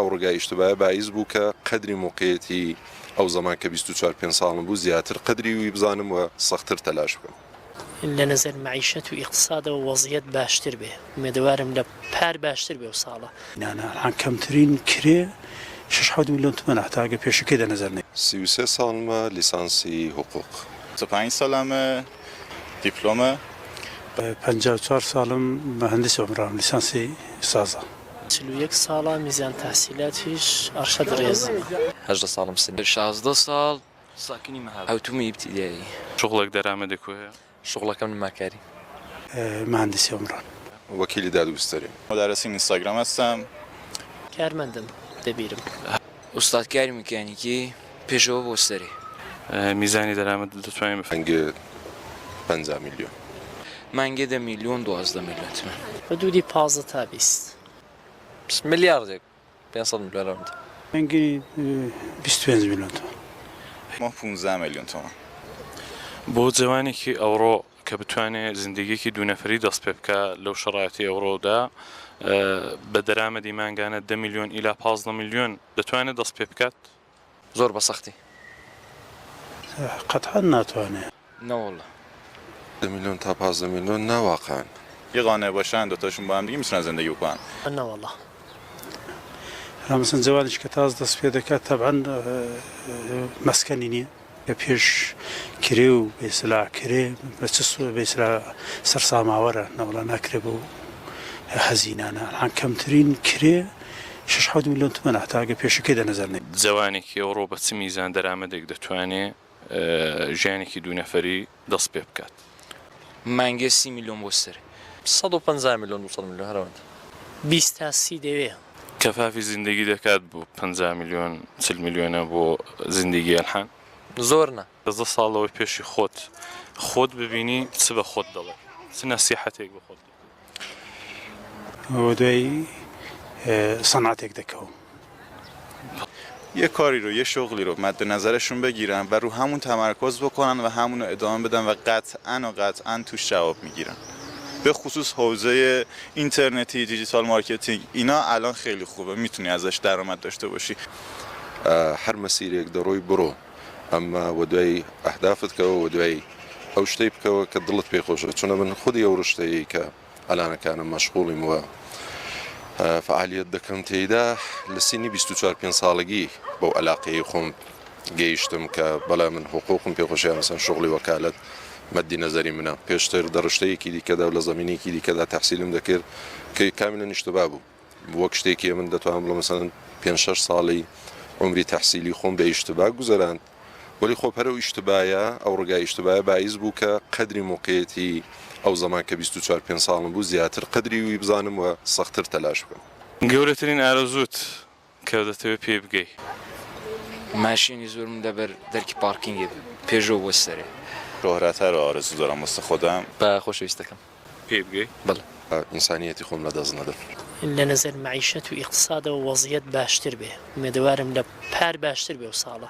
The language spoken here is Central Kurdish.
ئەو ڕگای ئیشتبایە بایس بوو کە قەدری موقعیەتی ئەو زەمان کە 24 پێنج ساڵم بوو زیاتر قەدری وی بزانم و سەختتر تەلاش بکەم. لە نەزەر مەعیشەت و ئیقتسادەوە وەزیەت باشتر بێ ئومێدەوارم لە پار باشتر بێ ئەو ساڵە. نانا ئەلحان کەمترین کرێ شەش حەوت ملیۆن تمەنە هەتا گەر پێشەکەی دە نەزەر نەی. 33 ساڵمە لیسانسی حقوق. 25 ساڵمە دیپلۆمە. 54 ساڵم مهندسی عومرانم لیسانسی سازە. 41 ساڵە میزان تەحسیلاتیش ئەرشەد ڕێزیمە. 18 ساڵم سن. 16 ساڵ ساکنی مەهاباد. حەوتومی ئیبتیدایی. شوغڵێک دەرامەدێک و هەیە؟ شوغڵەکەم نماکاری. مهندسی عومران. وەکیلی دادگوستەریم. مدرسی اینستاگرام هەستم. کارمەندم دەبیرم. ئوستادکاری میکانیکی پێشەوە بۆ سەرێ. میزانی دەرامەت دەتوانین بفەرموین؟ مانگێ 50 میلیۆن. مانگێ دە میلیۆن 12 میلیۆن تمەن. حدودی 15 تا 20. ملیاردێک 500 میلیۆن ئەوەندە. مانگی 25 میلیۆن تمەن. ماه 15 میلیۆن تۆمەن. بۆ جەوانێکی ئەوڕۆ کە بتوانێ زندگیەکی دوو نەفەری دەست پێ بکا لەو شەرایەتی ئەوڕۆدا بە دەرامەدی مانگانە 10 میلیۆن ئیلا 15 میلیۆن دەتوانێت دەست پێ بکات؟ زۆر بە سەختی. قەتعەن ناتوانێ. نەوەڵا. 10 میلیۆن تا 15 میلیۆن نا واقعا. یه قانع باشن دوتاشون با هم دیگه میتونن زندگی بکنن. نەوەڵا. مەسەن جەوانیش کە تاز دەست پێ دەکات تەبعەن مەسکەنی نییە کە پێش کرێ و بێسلا کرێ بە چ بێسلا سەرساماوەرە نەوەڵا ناکرێ بۆ هەزینانە ئەلحان کەمترین کرێ شەش حەوت ملیۆن تمەنە هەتا گەر پێشەکەی دە نەزەر نەی. جەوانێکی ئەوڕۆ بە چ میزان دەرامەدێک دەتوانێ ژیانێکی دوو نەفەری دەست پێ بکات؟ مانگێ 30 میلیۆن بۆ سەرێ. 150 میلیۆن 200 میلیۆن هەر ئەوەندە. 20 تا 30 دەوێ. کەفافی زندگی دەکات بۆ 50 میلیۆن 40 میلیۆنە بۆ زندگی ئەلحان؟ زۆر نا. 15 ساڵەوەی پێشی خۆت خۆت ببینی چ بە خۆت دەڵێ؟ چ نەسیحەتێک بە خۆت دەکەی؟ وە دوای سەنعەتێک دەکەوم. یه کاری رو یه شغلی رو مد نظرشون بگیرن و رو همون تمرکز بکنن و همون رو ادامه بدن و قطعا و قطعا توش جواب میگیرن. به خصوص حوزه اینترنتی digital marketing اینا الان خیلی خوبه میتونی ازش درآمد داشته باشی. هەر مەسیرێک دەڕۆی بڕۆ ئەمما وەدوای ئەهدافت کەوە وەدوای ئەو شتەی بکەوە کە دڵت پێی خۆشە چونە من خودی ئەو ڕشتەیە کە ئەلانەکانم مەشغوڵیم وە فعالیت دەکەم تێیدا لە سینی 24 پێنج ساڵگی بەو ئەلاقەی خۆم گەیشتم کە بەڵێ من حقوقم پێ خۆشە مەسەن شغلی وەکالەت مەدی نەزەری منە پێشتر دە ڕشتەیەکی دیکەدا و لە زەمینێکی دیکەدا تەحسیلم دەکرد کە کاملا ئیشتبا بوو وەک شتێکی من دەتوانم بڵێم مەسەلەن پێنج شەش ساڵی عومری تەحسیلی خۆم بە ئیشتبا گوزەراند وەلی خۆ هەر ئەو ئیشتبایە ئەو ڕگای ئیشتبایە بایس بوو کە قەدری موقعیەتی ئەو زەمان کە 24 پێنج ساڵم بوو زیاتر قەدری وی بزانم و سەختتر تەلاش بکەم. گەورەترین ئارەزووت کە دەتەوێت پێی بگەی؟ ماشینی زۆرم لەبەر دەرکی پارکینگێ پێشەوە بۆ سەرێ. شۆهرەتە رو ئارەزوو دارم واسە خۆدەم. بە خۆشەویستەکەم. پێی بگەی؟ بەڵێ. ئینسانیەتی خۆم لە دەست نەدەم. لە نەزەر مەعیشەت و ئیقتسادەوە وەزیەت باشتر بێ ئومێدەوارم لە پار باشتر بێ ئەو ساڵە.